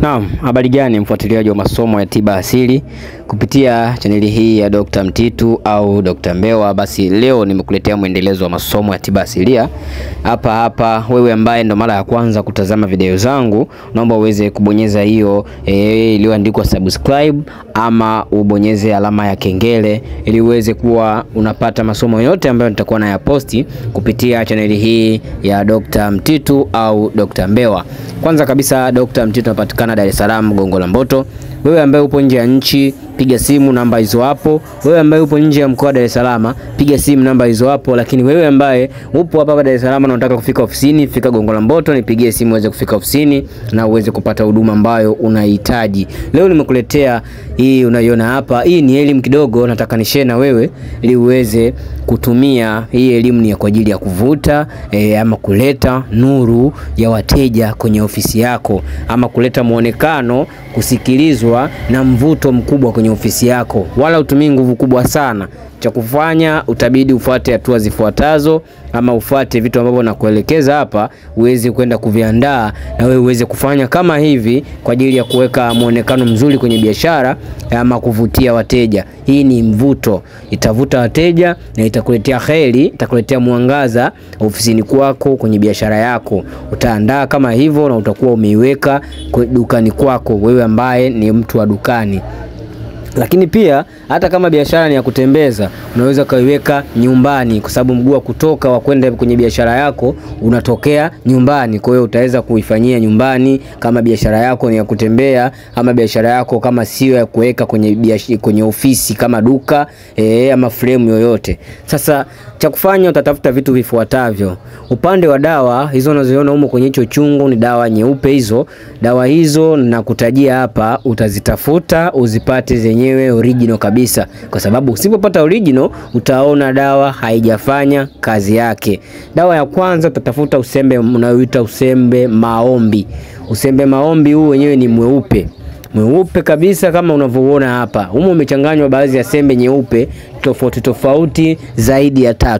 Naam, habari gani mfuatiliaji wa masomo ya tiba asili kupitia chaneli hii ya Dr. Mtitu au Dr. Mbewa. Basi leo nimekuletea mwendelezo wa masomo ya tiba asilia hapa hapa. Wewe ambaye ndo mara ya kwanza kutazama video zangu, naomba uweze kubonyeza hiyo iliyoandikwa subscribe ama ubonyeze alama ya kengele ili uweze kuwa unapata masomo yote ambayo nitakuwa nayaposti kupitia chaneli hii ya Dr. Mtitu au Dr. Mbewa. Kwanza kabisa, Dr. Mtitu anapatikana Dar es Salaam, Gongo la Mboto. Wewe ambaye upo nje ya nchi, piga simu namba hizo hapo. Wewe ambaye upo nje ya mkoa wa Dar es Salaam, piga simu namba hizo hapo. Lakini wewe ambaye upo hapa Dar es Salaam na unataka kufika ofisini, fika Gongo la Mboto, nipigie simu uweze kufika ofisini na uweze kupata huduma ambayo unahitaji. Leo nimekuletea hii unaiona hapa. Hii ni elimu kidogo nataka nishare na wewe ili uweze kutumia hii elimu. Ni kwa ajili ya kuvuta ama kuleta nuru ya wateja kwenye ofisi yako, ama kuleta muonekano, kusikilizwa na mvuto mkubwa kwenye ofisi yako. Wala utumii nguvu kubwa sana. Cha kufanya utabidi ufuate hatua zifuatazo, ama ufuate vitu ambavyo nakuelekeza hapa uweze kwenda kuviandaa na wewe uweze kufanya kama hivi kwa ajili ya kuweka muonekano mzuri kwenye biashara ama kuvutia wateja. Hii ni mvuto, itavuta wateja na itakuletea kheri, itakuletea mwangaza ofisini kwako, kwenye biashara yako. Utaandaa kama hivyo na utakuwa umeiweka dukani kwako, wewe ambaye ni mtu wa dukani. Lakini pia hata kama biashara ni ya kutembeza, unaweza kaiweka nyumbani, kwa sababu mguu wa kutoka wa kwenda kwenye biashara yako unatokea nyumbani. Kwa hiyo utaweza kuifanyia nyumbani kama biashara yako ni ya kutembea, ama biashara yako kama sio ya kuweka kwenye kwenye ofisi kama duka ama frame yoyote. Sasa cha kufanya utatafuta vitu vifuatavyo. Upande wa dawa hizo unazoiona humo kwenye hicho chungu ni dawa nyeupe hizo. Dawa hizo nakutajia hapa, utazitafuta uzipate zenyewe original kabisa, kwa sababu usipopata original utaona dawa haijafanya kazi yake. Dawa ya kwanza utatafuta usembe unaoita usembe maombi. Usembe maombi huu wenyewe ni mweupe mweupe kabisa kama unavyoona hapa. Humo umechanganywa baadhi ya sembe nyeupe tofauti tofauti zaidi ya 3.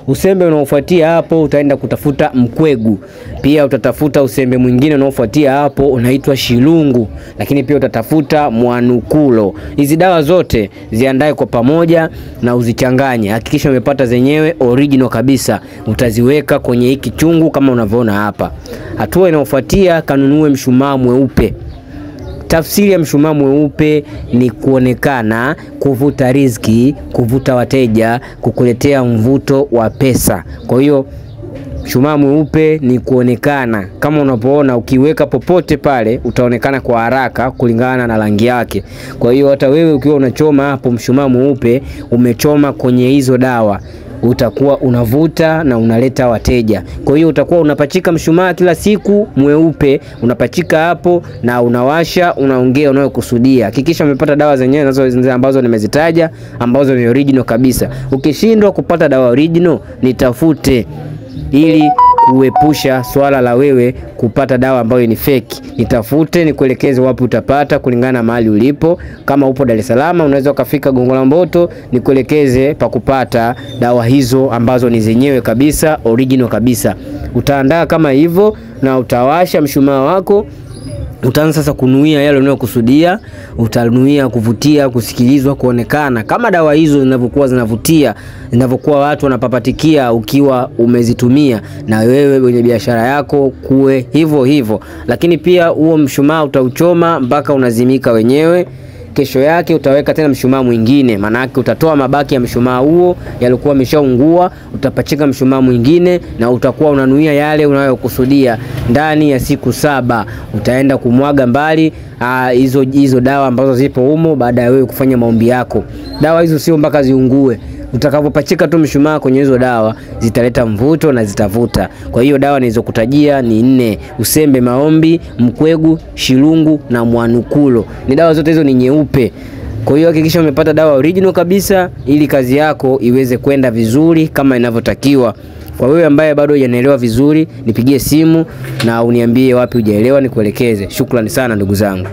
Usembe unaofuatia hapo utaenda kutafuta mkwegu. Pia utatafuta usembe mwingine unaofuatia hapo unaitwa shilungu. Lakini pia utatafuta mwanukulo. Hizi dawa zote ziandae kwa pamoja na uzichanganye. Hakikisha umepata zenyewe original kabisa. Utaziweka kwenye hiki chungu kama unavyoona hapa. Hatua inayofuatia, kanunue mshumaa mweupe. Tafsiri ya mshumaa mweupe ni kuonekana, kuvuta riziki, kuvuta wateja, kukuletea mvuto wa pesa. Kwa hiyo mshumaa mweupe ni kuonekana. Kama unapoona ukiweka popote pale utaonekana kwa haraka kulingana na rangi yake. Kwa hiyo hata wewe ukiwa unachoma hapo mshumaa mweupe, umechoma kwenye hizo dawa, utakuwa unavuta na unaleta wateja. Kwa hiyo utakuwa unapachika mshumaa kila siku mweupe, unapachika hapo na unawasha, unaongea unayokusudia. Hakikisha umepata dawa zenyewe nazo ambazo nimezitaja, ambazo ni original kabisa. Ukishindwa kupata dawa original, nitafute ili kuepusha swala la wewe kupata dawa ambayo ni fake. Nitafute nikuelekeze wapi utapata kulingana na mahali ulipo. Kama upo Dar es Salaam unaweza ukafika Gongo la Mboto, nikuelekeze pa kupata dawa hizo ambazo ni zenyewe kabisa, original kabisa. Utaandaa kama hivyo na utawasha mshumaa wako. Utaanza sasa kunuia yale unayokusudia. Utanuia kuvutia, kusikilizwa, kuonekana kama dawa hizo zinavyokuwa zinavutia, zinavyokuwa watu wanapapatikia ukiwa umezitumia, na wewe kwenye biashara yako kuwe hivyo hivyo. Lakini pia huo mshumaa utauchoma mpaka unazimika wenyewe. Kesho yake utaweka tena mshumaa mwingine, maana yake utatoa mabaki ya mshumaa huo yalikuwa yameshaungua, utapachika mshumaa mwingine na utakuwa unanuia yale unayokusudia. Ndani ya siku 7 utaenda kumwaga mbali hizo dawa ambazo zipo humo baada ya wewe kufanya maombi yako. Dawa hizo sio mpaka ziungue. Utakapopachika tu mshumaa kwenye hizo dawa zitaleta mvuto na zitavuta. Kwa hiyo dawa nilizokutajia ni 4: usembe maombi, mkwegu, shilungu na mwanukulo. Ni dawa zote hizo ni nyeupe. Kwa hiyo hakikisha umepata dawa original kabisa ili kazi yako iweze kwenda vizuri kama inavyotakiwa. Kwa wewe ambaye bado hujanielewa vizuri, nipigie simu na uniambie wapi hujaelewa nikuelekeze. Shukrani sana ndugu zangu.